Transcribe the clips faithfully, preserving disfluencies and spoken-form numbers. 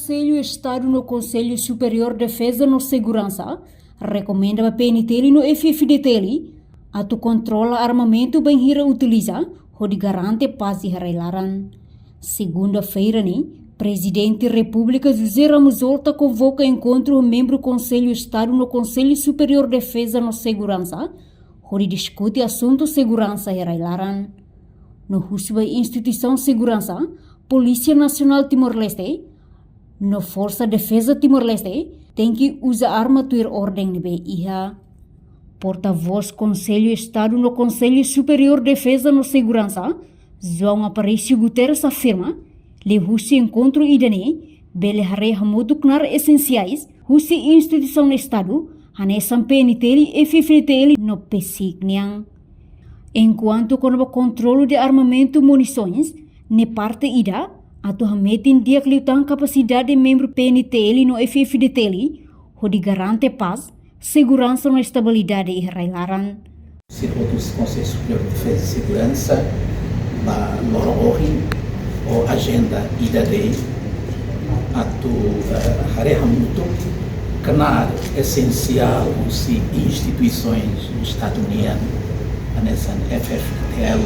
Konsellu Estadu no Konsellu Superiór Defeza no Seguransa rekomenda ba P N T L no F F D T L atu kontrola armamentu bainhira utiliza hodi garante pás iha rai-laran. Segunda-feira ne'e, Prezidente Repúblika José Ramos Horta konvoka enkontru ho membru Konsellu Estadu no Konsellu Superiór Defeza no Seguransa hodi diskute asuntu seguransa iha rai-laran. No husu ba instituisaun seguransa, Polísia Nasionál Timor-Leste no Forsa Defeza Timor-Leste tenke uza arma tuir orden ne'ebé iha. Portavós Konsellu Estadu no Konsellu Superiór Defeza no Seguransa, João Aparício Guterres afirma, liuhusi enkontru ida-ne'e bele haree hamutuk knaar esensiais husi instituisaun Estadu, hanesan P N T L, F F D T L no PCIC nian. Enkuantu kona-ba kontrolu de armamentu munisoens, ne'e parte ida atu hametin di'ak liután kapasidade membru P N T L no F F D T L hodi garante pás, seguransa no estabilidade iha rai-laran. Sira hotu husi Konsellu Superiór Defeza i Seguransa ba loron ohin ho ajenda ida de'it atu, eh, haree hamutuk knaar esensiál husi instituisoens Estadu nian, hanesan F F T L,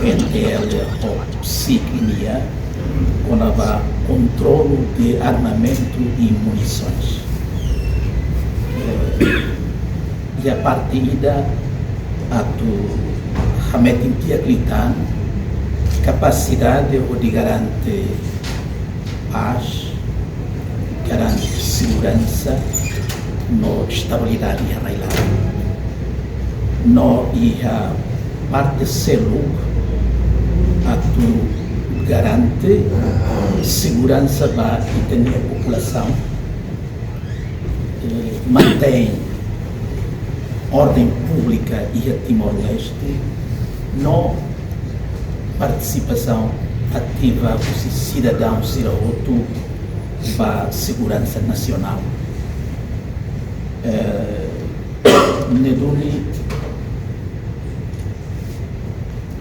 P N T L ho PCIC nian, kona-ba kontrolu de armamentu i munisoens. Eh, iha parte ida atu hametin di'ak liután kapasidade hodi garante pás, garante seguransa no estabilidade iha rai-laran. No iha parte seluk atu garante seguransa ba ita-nia populasaun, eh, mantein orden públika iha Timor-Leste, no partisipasaun ativa husi sidadaun sira hotu ba seguransa nasionál. Eh, ne'e duni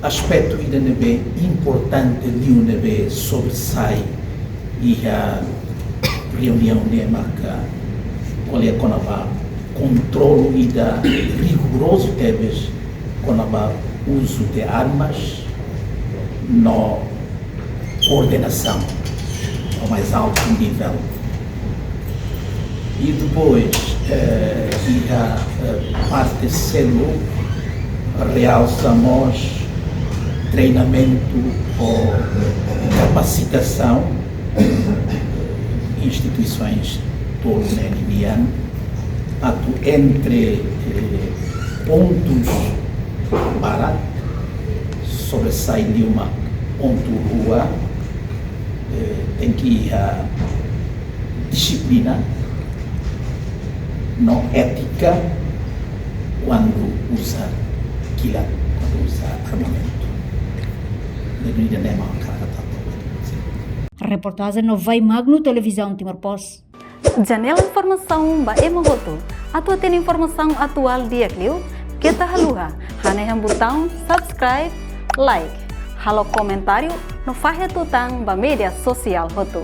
aspetu ida ne'ebé importante liu ne'ebé sobresai iha reuniaun ne'e maka ko'alia kona-ba kontrolu ida rigorozu tebes kona-ba uzu de armas no koordenasaun ao mais alto nível. I depois, eh, iha, eh, parte seluk realsa mós treinamentu ou kapasitasaun instituisoens tolu ne'e nian, atu entre, eh, pontus barak sobresai liu mak pontu rua, eh, tenke iha dixiplina no étika kuandu uza kilat, kuandu uza armamentu. Ne'e duni ida-ne'e mak ha'u hakarak atu hatete. Reportajen Novai Magno, Televizaun Timor Post. Janela informasaun ba ema hotu. Atu hatene informasaun atuál di'ak liu, keta haluha hanehan butaun subscribe, like, halo komentáriu no fahe tutan ba média sosiál hotu.